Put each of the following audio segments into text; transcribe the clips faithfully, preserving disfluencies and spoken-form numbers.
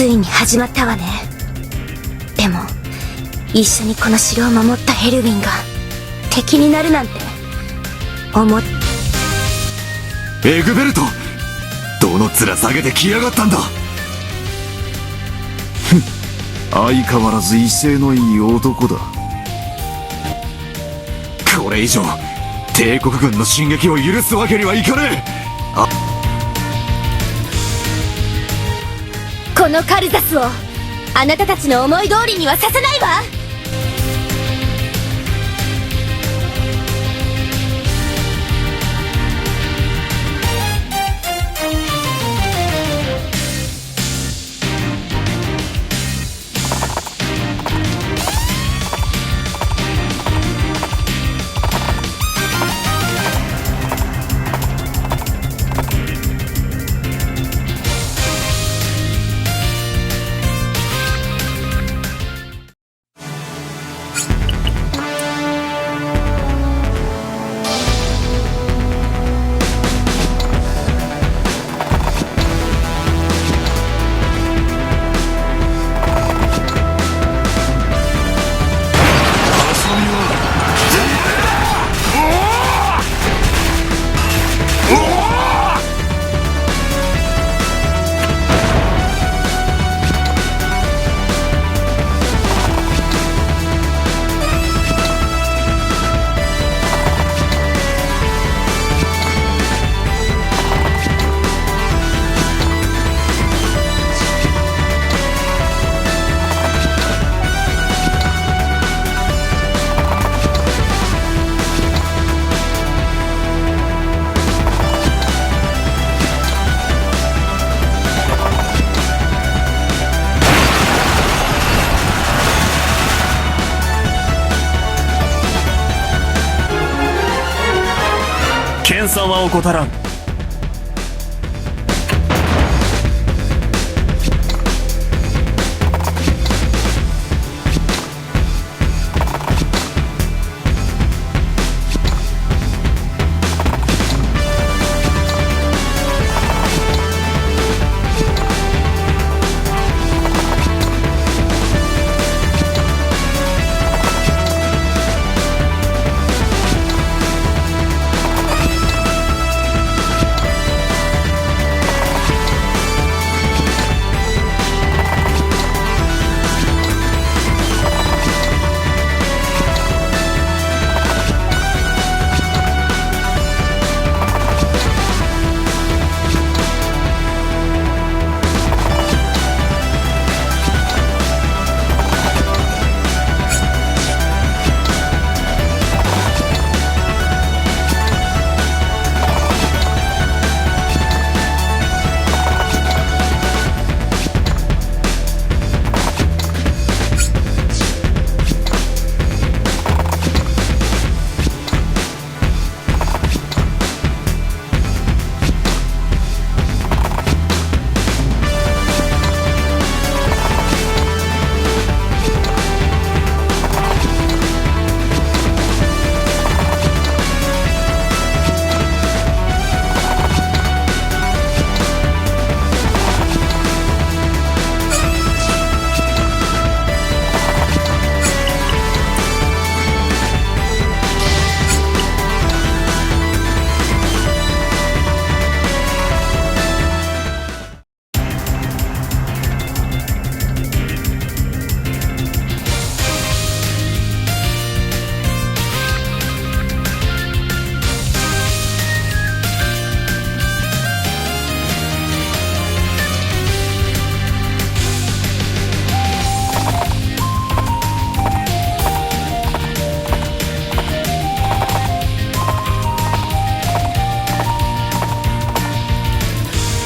ついに始まったわね。でも、一緒にこの城を守ったエルウィンが敵になるなんて思っエグベルト、どの面下げてきやがったんだ。ふん、相変わらず威勢のいい男だ。これ以上、帝国軍の進撃を許すわけにはいかねえ。このカルザスをあなたたちの思い通りにはさせないわ。謙遜は怠らん。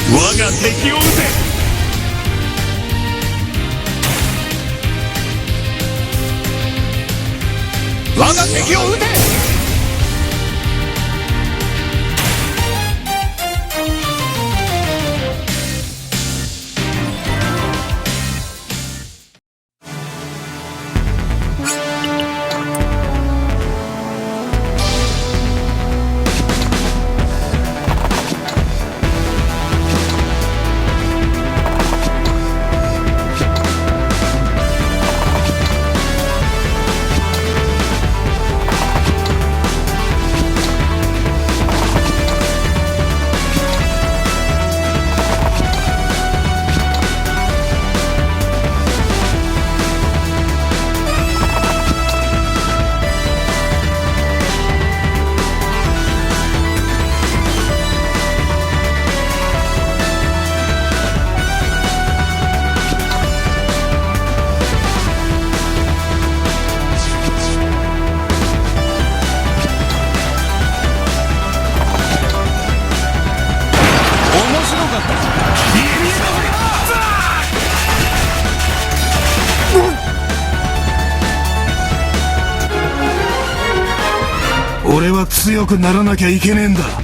我が敵を討て。我が敵を討て。俺は強くならなきゃいけねえんだ。終わ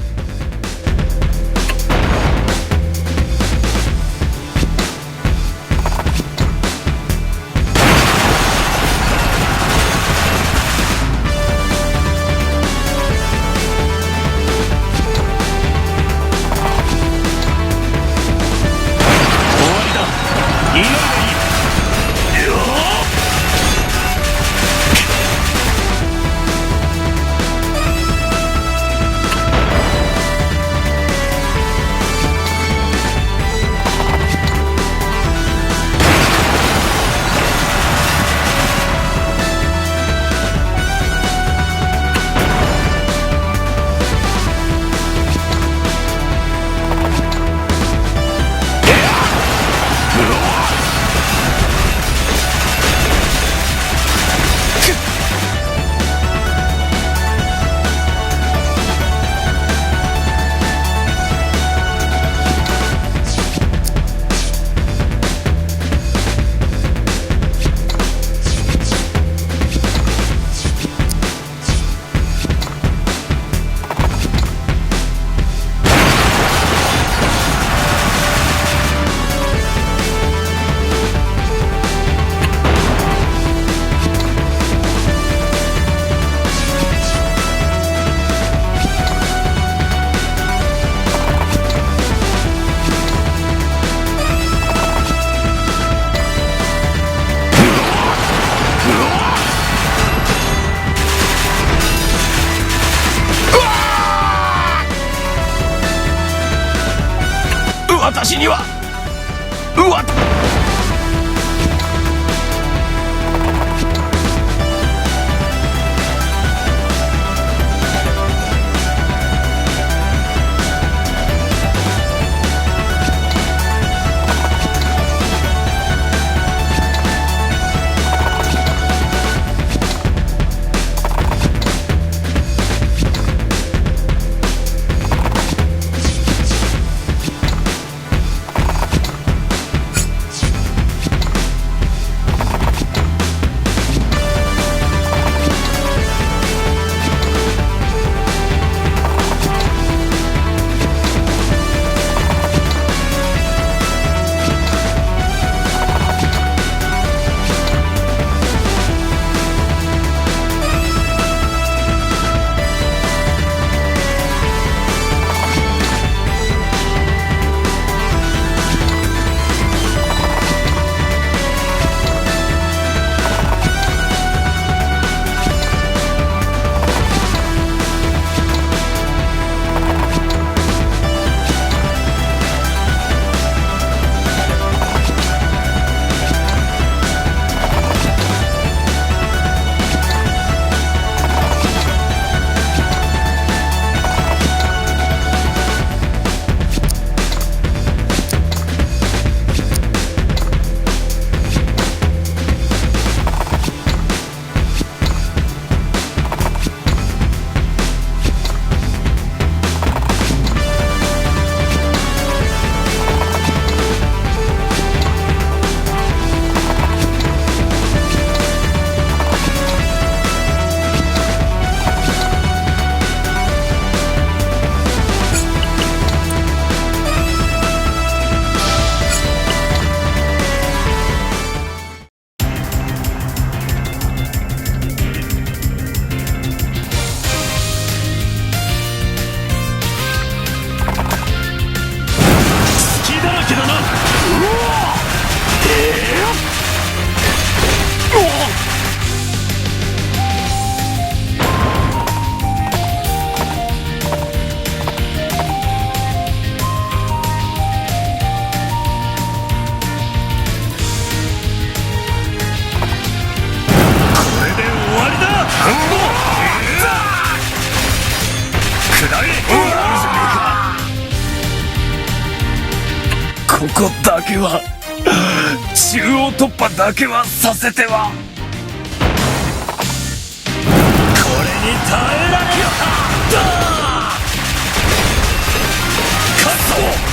りだ。祈りがいい。私には、わた隙だらけだな。うわっ！えー！うわっ！これで終わりだ！くらえ！ここだけは、中央突破だけはさせては。これに耐えられるか！だ！勝つぞ！